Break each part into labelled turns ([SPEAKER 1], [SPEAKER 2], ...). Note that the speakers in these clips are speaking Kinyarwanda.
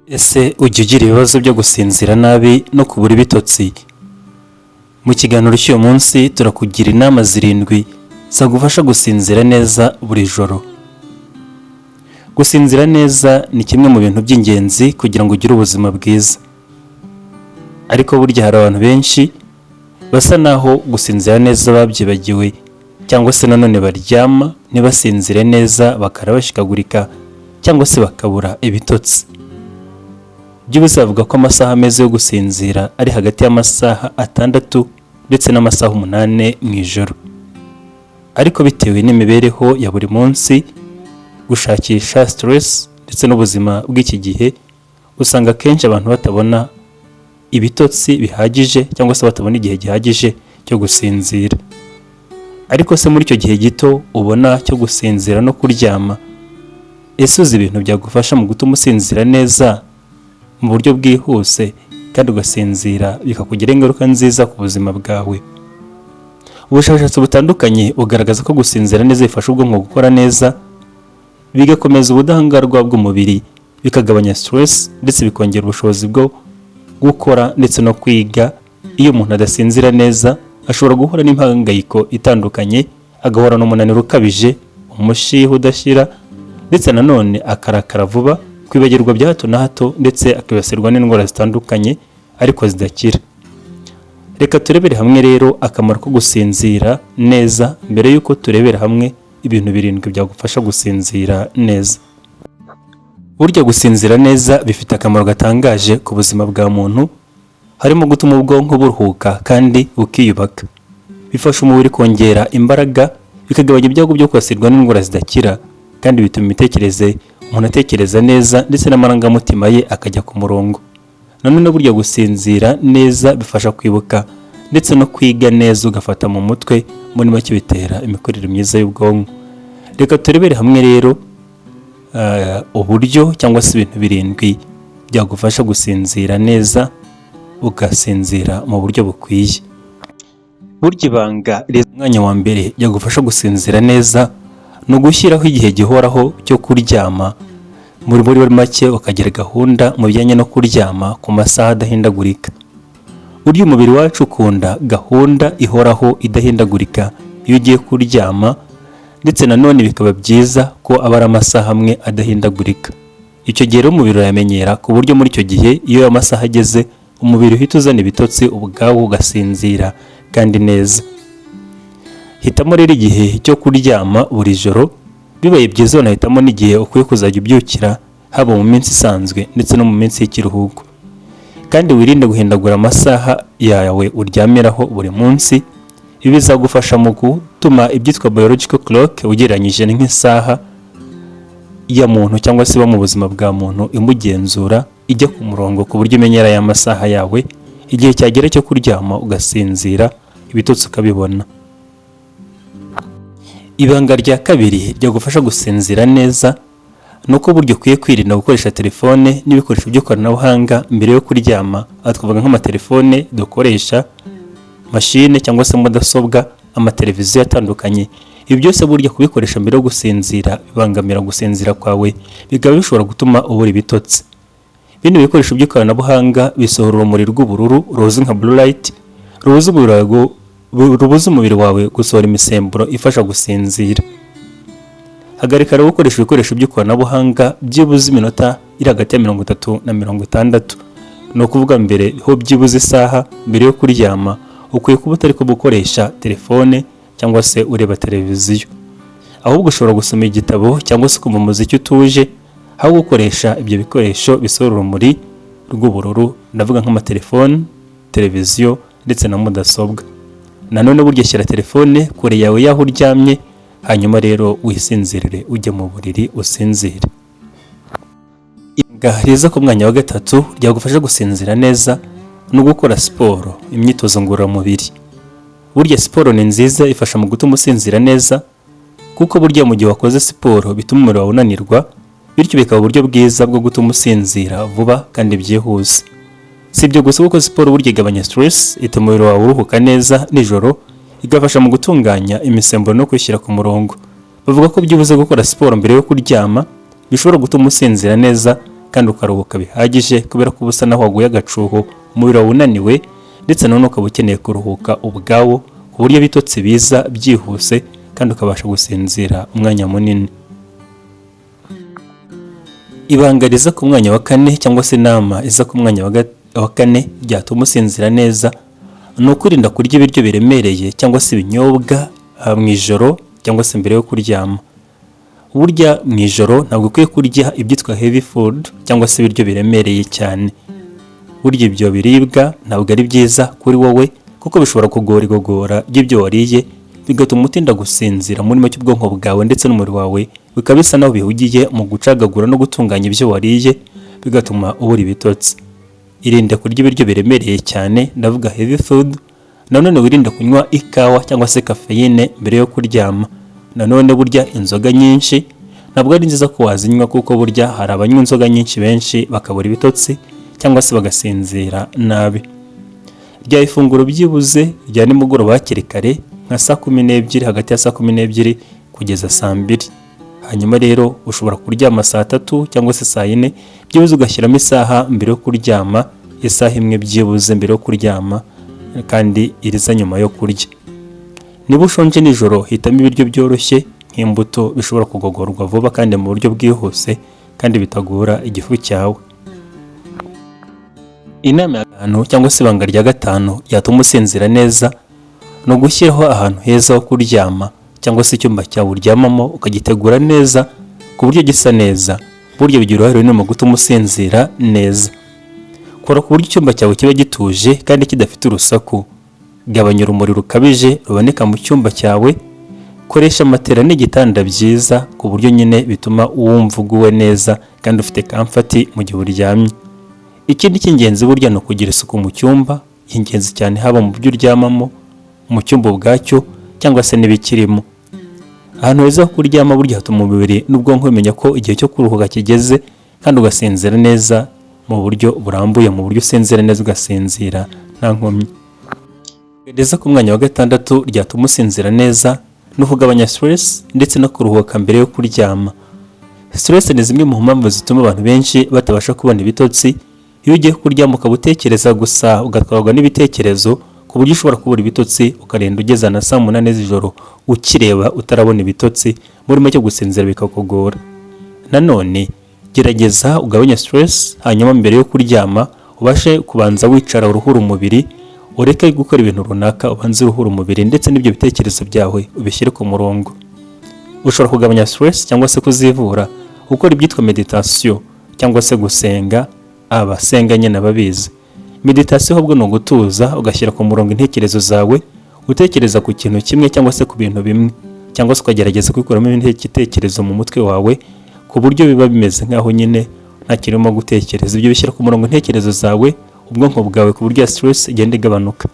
[SPEAKER 1] Ese ujya ugira ibibazo byo gusinzira nabi no kubura ibitotsi? Mu kiganiro cy'uyu munsi turakugira inama zirindwi zagufasha gusinzira neza buri joro. Gusinzira neza ni kimwe mu bintu by'ingenzi kugira ngo ugire ubuzima bwiza. Ariko burya hari abantu benshi basa naho gusinzira neza babyibagiwe, cyangwa se nanone baryama ntibasinzire neza, bakara bashikagurika cyangwa se bakabura ibitotsi. Byibuze bavuga ko amasaha meza yo gusinzira ari hagati y'amasaha 6 ndetse n'amasaha 8 mu ijoro. Ariko bitewe n'imibereho ya buri munsi, gushakisha, stress ndetse n'ubuzima bw'iki gihe, usanga akenshi abantu batabona ibitotsi bihagije cyangwa se batabona igihe gihagije cyo gusinzira. Ariko se muri icyo gihe gito ubona cyo gusinzira no kuryama, ese uzi ibintu byagufasha mu gutuma usinzira neza mu buryo bwihuse kandi ugasinzira bikakugiraho ingaruka nziza ku buzima bwawe? Ubushakashatsi butandukanye bugaragaza ko gusinzira neza bifasha ubwonko gukora neza, bigakomeza ubudahangarwa bw'umubiri, bikagabanya stress ndetse bikongera ubushobozi bwo gukora ndetse no kwiga. Iyo umuntu adasinzira neza, ashobora guhura n'impangayiko itandukanye, agahorana umunaniro ukabije, umushiha udashira, ndetse nanone akarakara vuba, kwibagirwa bya hato na hato, ndetse akibasirwa n'indwara zitandukanye ariko zidakira. Reka turebere hamwe rero akamaro ko gusinzira neza mbere y'uko turebera hamwe ibintu birindwi byagufasha gusinzira neza. Burya gusinzira neza bifite akamaro gatangaje ku buzima bwa muntu, harimo gutuma ubwonko buruhuka kandi bukiyubaka. Bifasha umubiri kongera imbaraga, bikagabanya ibyago byo kwibasirwa n'indwara zidakira, kandi bituma imitekerereze, umuntu atekereza neza, ndetse n'amarangamutima ye akajya ku murongo. Nanone burya gusinzira neza bifasha kwibuka ndetse no kwiga neza, ugafata mu mutwe. Muri make, bitera imikorere myiza y'ubwonko. Reka turebere hamwe rero uburyo cyangwa se ibintu birindwi byagufasha gusinzira neza, ugasinzira mu buryo bukwiye. Burya ibanga riza umwanya wa mbere byagufasha gusinzira neza ni ugushyiraho igihe gihoraho cyo kuryama. Muri make, ukagira gahunda mu bijyanye no kuryama ku masaha adahindagurika. Burya umubiri wacu ukunda gahunda ihoraho idahindagurika iyo ugiye kuryama, ndetse nanone bikaba byiza ko aba ari amasaha amwe adahindagurika. Icyo gihe rero umubiri urayamenyera, ku buryo muri icyo gihe iyo ayo masaha ageze, umubiri uhita uzana ibitotsi ubwawo, ugasinzira kandi neza. Hitamo rero igihe cyo kuryama buri joro. Bibaye byiza wanahitamo n'igihe ukwiye kuzajya ubyukira, haba mu minsi isanzwe ndetse no mu minsi y'ikiruhuko, kandi wirinde guhindagura amasaha yawe uryamiraho buri munsi. Ibi bizagufasha mu gutuma ibyitwa biological clock, ugereranyije nk'isaha ya muntu cyangwa se iba mu buzima bwa muntu imugenzura, ijya ku murongo, ku buryo umenyera aya masaha yawe, igihe cyagera cyo kuryama ugasinzira, ibitotsi ukabibona. Ibanga rya kabiri ryagufasha gusinzira neza ni uko burya ukwiye kwirinda gukoresha telefone n'ibikoresho by'ikoranabuhanga mbere yo kuryama. Aha twavuga nk'amatelefone dukoresha, mashine cyangwa se mudasobwa, amateleviziyo atandukanye. Ibi byose burya kubikoresha mbere yo gusinzira bibangamira gusinzira kwawe, bikaba bishobora gutuma ubura ibitotsi. Bino bikoresho by'ikoranabuhanga bisohora urumuri rw'ubururu ruzwi nka blue light, rubuza umubiri wawe gusohora imisemburo ifasha gusinzira. Hagarika rero gukoresha ibikoresho by'ikoranabuhanga byibuze iminota iri hagati ya 30 na 60. Ni ukuvuga mbere ho byibuze isaha mbere yo kuryama, ukwiye kuba utari gukoresha telefone cyangwa se ureba televiziyo. Ahubwo ushobora gusoma igitabo cyangwa se ukumva umuziki utuje, aho gukoresha ibyo bikoresho bisohora urumuri rw'ubururu, ndavuga nk'amatelefone, televiziyo ndetse na mudasobwa. Nanone burya shyira telefone kure yawe y'aho uryamye, hanyuma rero wisinzirire, ujye mu buriri usinzire. Ibanga riza ku mwanya wa gatatu ryagufasha gusinzira neza ni ugukora siporo, imyitozo ngororamubiri. Burya siporo ni nziza, ifasha mu gutuma usinzira neza, kuko burya mu gihe wakoze siporo bituma umubiri wawe unanirwa, bityo bikaba uburyo bwiza bwo gutuma usinzira vuba kandi byihuse. Si ibyo gusa, kuko siporo burya igabanya stress, ituma umubiri wawe uruhuka neza nijoro, igafasha mu gutunganya imisemburo no kwishyira ku murongo. Bavuga ko byibuze gukora siporo mbere yo kuryama bishobora gutuma usinzira neza kandi kandi ukaruhuka bihagije, kubera ko uba usa naho waguye agacuho, umubiri wawe unaniwe, ndetse nanone ukaba ukeneye kuruhuka ubwawo, ku buryo ibitotsi biza byihuse kandi ukabasha gusinzira umwanya munini. Ibanga riza ku mwanya wa kane, cyangwa se inama iza ku mwanya wa kane ryatuma usinzira neza, ni ukwirinda kurya ibiryo biremereye cyangwa se ibinyobwa mu ijoro cyangwa se mbere yo kuryama. Burya mu ijoro ntabwo ukwiye kurya ibyitwa heavy food cyangwa se ibiryo biremereye cyane. Burya ibyo biribwa ntabwo ari byiza kuri wowe, kuko bishobora kugora igogora ry'ibyo wariye, bigatuma utinda gusinzira. Muri make, ubwonko bwawe ndetse n'umubiri wawe bikaba bisa naho bihugiye mu gucagagura no gutunganya ibyo wariye, bigatuma ubura ibitotsi. Irinde kurya ibiryo biremereye cyane, ndavuga heavy food. Nanone wirinde kunywa ikawa cyangwa se caféine mbere yo kuryama. Nanone burya inzoga nyinshi ntabwo ari nziza ko wazinywa, kuko burya hari abanywa inzoga nyinshi benshi bakabura ibitotsi cyangwa se bagasinzira nabi. Rya ifunguro byibuze rya nimugoroba hakiri kare, nka saa 12, hagati ya saa 12 kugeza saa 2. Hanyuma rero ushobora kuryama saa 3 cyangwa se saa 4, byibuze ugashyiramo isaha mbere yo kuryama, isaha imwe byibuze mbere yo kuryama, kandi iriza nyuma yo kurya. Niba ushonje nijoro, hitamo ibiryo byoroshye nk'imbuto bishobora kugogorwa vuba kandi mu buryo bwihuse kandi bitagora igifu cyawe. Inama ya gatanu cyangwa se ibanga rya gatanu ryatuma usinzira neza ni ugushyiraho ahantu heza ho kuryama, cyangwa se icyumba cyawe uryamamo ukagitegura neza ku buryo gisa neza. Burya bigira uruhare runini mu gutuma usinzira neza. Kora ku buryo icyumba cyawe kiba gituje kandi kidafite urusaku. Gabanya urumuri rukabije ruboneka mu cyumba cyawe. Koresha matera n'igitanda byiza, ku buryo nyine bituma wumva uguwe neza kandi ufite comfort mu gihe uryamye. Ikindi cy'ingenzi burya ni ukugira isuku mu cyumba, ingenzi cyane, haba mu byo uryamamo, mu cyumba ubwacyo, cyangwa se n'ibikirimo. Ahantu heza ho kuryama burya hatuma umubiri n'ubwonko bimenya ko igihe cyo kuruhuka kigeze, kandi ugasinzira neza mu buryo burambuye, mu buryo usinzira neza, ugasinzira nta nkomyi. Riza ku mwanya wa gatandatu ryatuma usinzira neza ni ukugabanya stress ndetse no kuruhuka mbere yo kuryama. Stress ni zimwe mu mpamvu zituma abantu benshi batabasha kubona ibitotsi. Iyo ugiye kuryama ukaba utekereza gusa, ugatwarwa n'ibitekerezo, ku buryo ushobora kubura ibitotsi, ukarinda ugeza na saa 8 z'ijoro ukireba utarabona ibitotsi, muri make gusinzira bikakugora. Nanone gerageza ugabanye stress, hanyuma mbere yo kuryama ubashe kubanza wicara uruhura umubiri, ureke gukora ibintu runaka, ubanze uruhura umubiri ndetse n'ibyo bitekerezo byawe ubishyire ku murongo. Ushobora kugabanya stress cyangwa se kuzivura ukora ibyitwa meditation cyangwa se gusenga. Abasenga nyine ababizi, meditation ahubwo ni ugutuza, ugashyira ku murongo intekerezo zawe, utekereza ku kintu kimwe cyangwa se ku bintu bimwe, cyangwa se ukagerageza kwikuramo ibitekerezo mu mutwe wawe, ku buryo biba bimeze nk'aho nyine nta kirimo gutekereza. Ibyo bishyira ku murongo intekerezo zawe, ubwonko bwawe, ku buryo stress igenda igabanuka.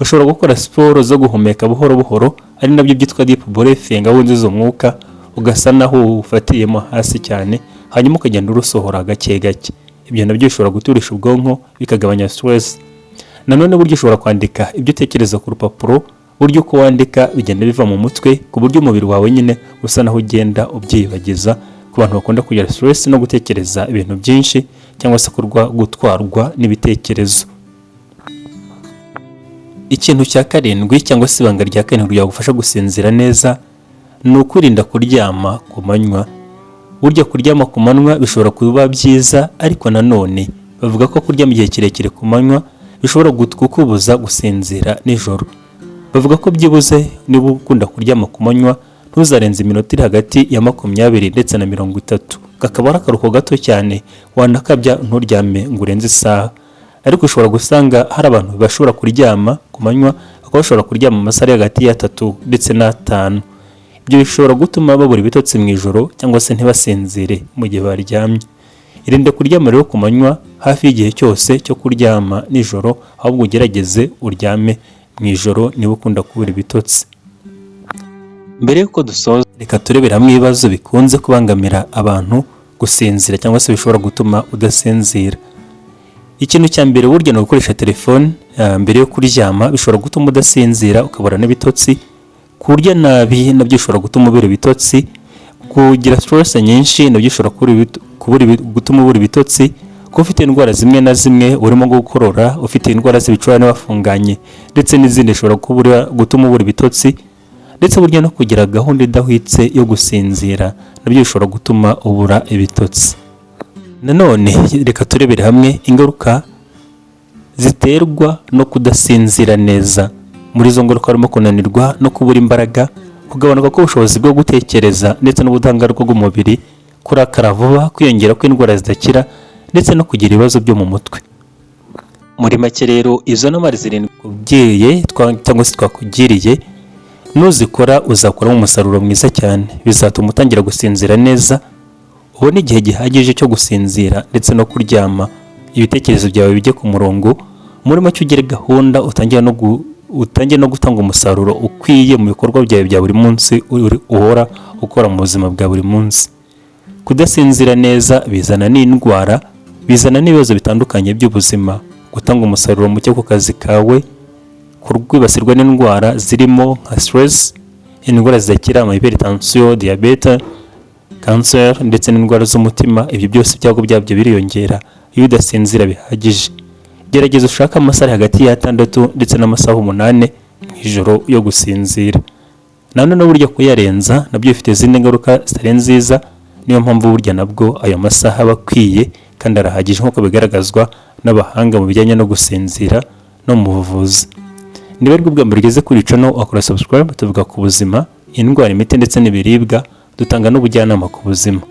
[SPEAKER 1] Ushobora gukora siporo zo guhumeka buhoro buhoro, ari nabyo byitwa deep breathing, aho winjiza umwuka ugasa naho ufatiyemo hasi cyane, hanyuma ukagenda urusohora gake gake. Ibyo nabyo bishobora guturisha ubwonko, bikagabanya stress. Nanone buryo ushobora kwandika ibyo utekereza ku rupapuro. Buryo uko wandika bigenda biva mu mutwe, ku buryo umubiri wawe nyine usa naho ugenda ubyibagiza, ku bantu bakunda kugira stress no gutekereza ibintu byinshi cyangwa se kurwa gutwarwa n'ibitekerezo. Ikintu cya karindwi, cyangwa se ibanga rya karindwi ryagufasha gusinzira neza, ni ukwirinda kuryama ku manywa. Burya kuryama ku manywa bishobora kuba byiza, ariko nanone bavuga ko kuryama igihe kirekire ku manywa bishobora kukubuza gusinzira nijoro. Bavuga ko byibuze niba ukunda kuryama ku manywa, ntuzarenze iminota iri hagati ya 20 ndetse na 30, kakaba ari akaruhuko gato cyane. Wanakabya nturyame ngo urenze isaha. Ariko ushobora gusanga hari abantu bashobora kuryama ku manywa, bakaba bashobora kuryama amasaha ari hagati y'atatu ndetse n'atanu. Ibyo bishobora gutuma babura ibitotsi mu ijoro cyangwa se ntibasinzire mu gihe baryamye. Irinde kuryama rero ku manywa hafi y'igihe cyose cyo kuryama nijoro, ahubwo ugerageze uryame mu ijoro niba ukunda kubura ibitotsi. Mbere y'uko dusoza, reka turebere hamwe ibibazo bikunze kubangamira abantu gusinzira cyangwa se bishobora gutuma udasinzira. Ikintu cya mbere burya ni ugukoresha telefone mbere yo kuryama, bishobora gutuma udasinzira, ukabura n'ibitotsi. Kurya nabi nabyo bishobora gutuma ubura ibitotsi. Kugira stress nyinshi nabyo bishobora gutuma ubura ibitotsi. Kuba ufite indwara zimwe na zimwe, urimo gukorora, ufite indwara z'ibicurane wafunganye ndetse n'izindi, zishobora gutuma ubura ibitotsi. Ndetse burya no kugira gahunda idahwitse yo gusinzira nabyo bishobora gutuma ubura ibitotsi. Nanone reka turebere hamwe ingaruka ziterwa no kudasinzira neza. Muri izo ngaruka harimo kunanirwa no kubura imbaraga, kugabanuka k'ubushobozi bwo gutekereza ndetse n'ubudahangarwa bw'umubiri, kurakara vuba, kwiyongera kw'indwara zidakira ndetse no kugira ibibazo byo mu mutwe. Muri make rero, izo nama zirindwi kubwiye cyangwa se twakugiriye, nuzikora uzakuramo umusaruro mwiza cyane. Bizatuma utangira gusinzira neza, ubone igihe gihagije cyo gusinzira ndetse no kuryama, ibitekerezo byawe bijye ku murongo. Muri make ugire gahunda, utangire no gutanga umusaruro ukwiye mu bikorwa byawe bya buri munsi uhora ukora mu buzima bwa buri munsi. Kudasinzira neza bizana n'indwara, bizana n'ibibazo bitandukanye by'ubuzima, gutanga umusaruro muke ku kazi kawe, kwibasirwa n'indwara zirimo nka stress, indwara zidakira, ama hypertension, diyabete, kanseri ndetse n'indwara z'umutima. Ibyo byose ibyago byabyo biriyongera iyo udasinzira bihagije. Gerageza ushake amasaha ari hagati y'atandatu ndetse n'amasaha 8 mu ijoro yo gusinzira. Nanone burya kuyarenza nabyo bifite izindi ngaruka zitari nziza. Niyo mpamvu burya nabwo ayo masaha aba akwiye kandi arahagije, nk'uko bigaragazwa n'abahanga mu bijyanye no gusinzira no mu buvuzi. Niba aribwo bwa mbere ugeze kuri channel, wakora subscribe. Tuvuga ku buzima, indwara, imiti ndetse n'ibiribwa, dutanga n'ubujyanama ku buzima.